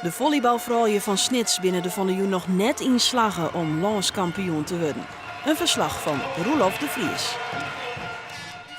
De follybalfroulju fan Snits binne der fan 'e jûn noch net yn slagge om lânskampioen te wurden. In ferslach fan Roelof de Vries.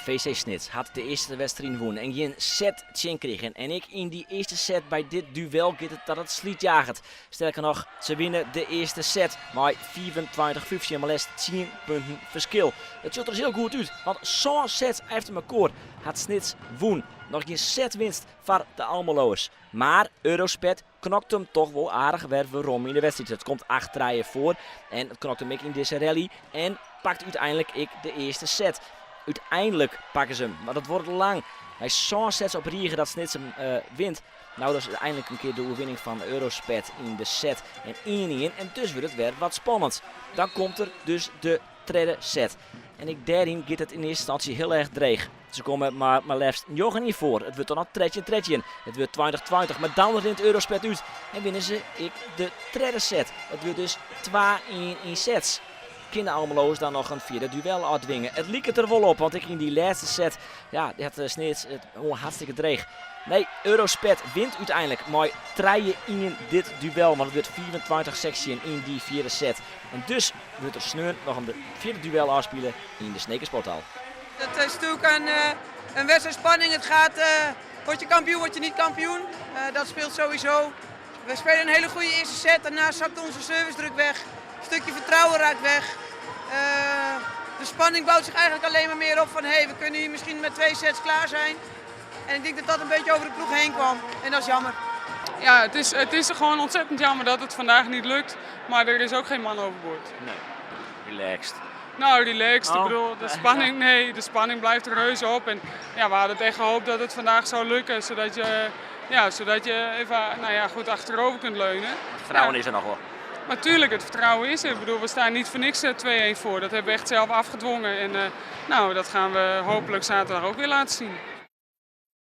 VC Snits hat de earste wedstriid wûn en gjin set tsjin krigen. En ek yn dy earste set by dit duel giet it dat it slydjaget. Sterker noch, se winne de earste set mei 25-15, mar leafst 10 punten ferskil. It sjocht der dus hiel goed út, want sân sets efter mekoar hat Snits wûn. Noch gjin setwinst foar de Almeloers. Mar Eurosped knokt him toch wol aardich wer werom yn de wedstriid. It komt 8-3 foar en it knokt him ek yn dizze rally en pakt úteinlik ek de earste set. Uteinlik pakke se him, mar dat duorret lang. Nei sân sets op rige dat Snits him wint. No dat is úteinlik in kear de oerwinning fan Eurosped yn de set en 1-1 en dus wurdt it wer wat spannend. Dan komt der dus de tredde set. En ek dêryn giet it yn earste ynstânsje hiel erch dreech. Se komme mar mar leafst 9-1 foar. It wurdt dan al 13-13. It wurdt 20-20, mar dan rint Eurosped út en winne se ek de tredde set. It wurdt dus 2-1 yn sets. Kin de Almeloers dan noch in fjirde duel ôftwinge? It liket der wol op, want ek yn dy lêste set, ja, hat Snits it gewoan hartstikke dreech. Nee, Eurosped wint úteinlik mei 3-1 dit duel, want it wurdt 25-16 yn dy fjirde set. En dus wurdt der sneon noch in fjirde duel ôfspile yn de Sneker Sporthal. Het is natuurlijk een wedstrijd spanning. Het gaat, word je kampioen, word je niet kampioen. Dat speelt sowieso. We spelen een hele goede eerste set. Daarna zakt onze servicedruk weg. Een stukje vertrouwen raakt weg. De spanning bouwt zich eigenlijk alleen maar meer op van hey, we kunnen hier misschien met twee sets klaar zijn. En ik denk dat dat een beetje over de ploeg heen kwam. En dat is jammer. Ja, het is gewoon ontzettend jammer dat het vandaag niet lukt. Maar er is ook geen man overboord. Nee, relaxed. Nou, relaxed. Oh. Ik bedoel, de spanning, nee, de spanning blijft reuze op. En ja, we hadden echt gehoopt dat het vandaag zou lukken. Ja, zodat je even, nou ja, goed achterover kunt leunen. Het vertrouwen is er nog wel. Maar tuurlijk, het vertrouwen is er. Ik bedoel, we staan niet voor niks 2-1 voor. Dat hebben we echt zelf afgedwongen. En nou, dat gaan we hopelijk zaterdag ook weer laten zien.